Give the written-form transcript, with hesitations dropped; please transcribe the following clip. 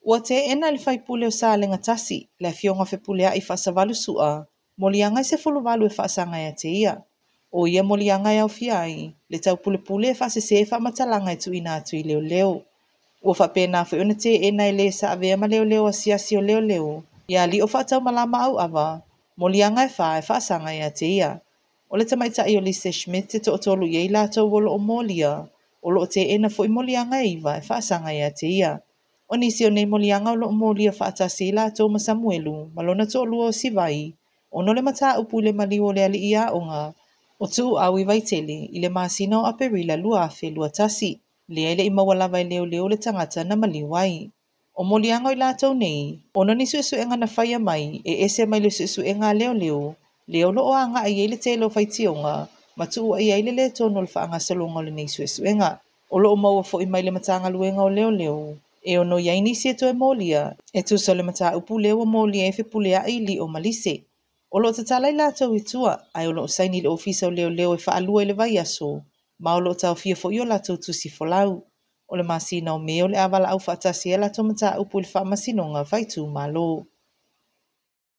Ua teena e le faipule o Salega 1, le afioga Fepuleai Faasavalu Su'a, moliaga e 18 e faasaga ia te ia. O ia moliaga e aofia ai le taupulepule e faasese faamatalaga e tuuina atu i leoleo. Ua faapena foi ona teena e le sa avea ma leoleo asiasi o leoleo ia Lio Faataumalama Auava, moliaga e 4 e faasaga ia te ia. O le tamaitai o Lise Schmidt e toatolu i ai latou o lo o molia, o lo o teena foi moliaga e 9 e faasaga ia te ia. O nisi o nei moliaga o lo o molia faatasi ai latou ma Samuelu ma lona toalua o Sivai, ona o le mataupu i le maliu o le alii aoga o Tuuau i Vaitele i le masina o Aperila 2021, lea e le i maua lava e leoleo le tagata na maliu ai. O moliaga o i latou nei, ona ni suesuega na faia mai e ese mai le suesuega a leoleo, lea o lo o agai ai le tele o faitioga ma tuuai ai le le tonu o le faagasologa o lenei suesuega. O lo o maua foi mai le Matagaluega o Leoleo, e ono i ai nisi e toe molia, e tusa o le mataupu lea ua molia ai Fepuleai, Lio ma Lise. O lo o tatala i latou i tua, ae o lo o saini le ofisa o leoleo e faalua i le vaiaso, ma o lo o taofia foi o latou tusi folau. O le masina o Me o le a valaau faatasi ai latou mataupu i le faamasinoga faaitumalo.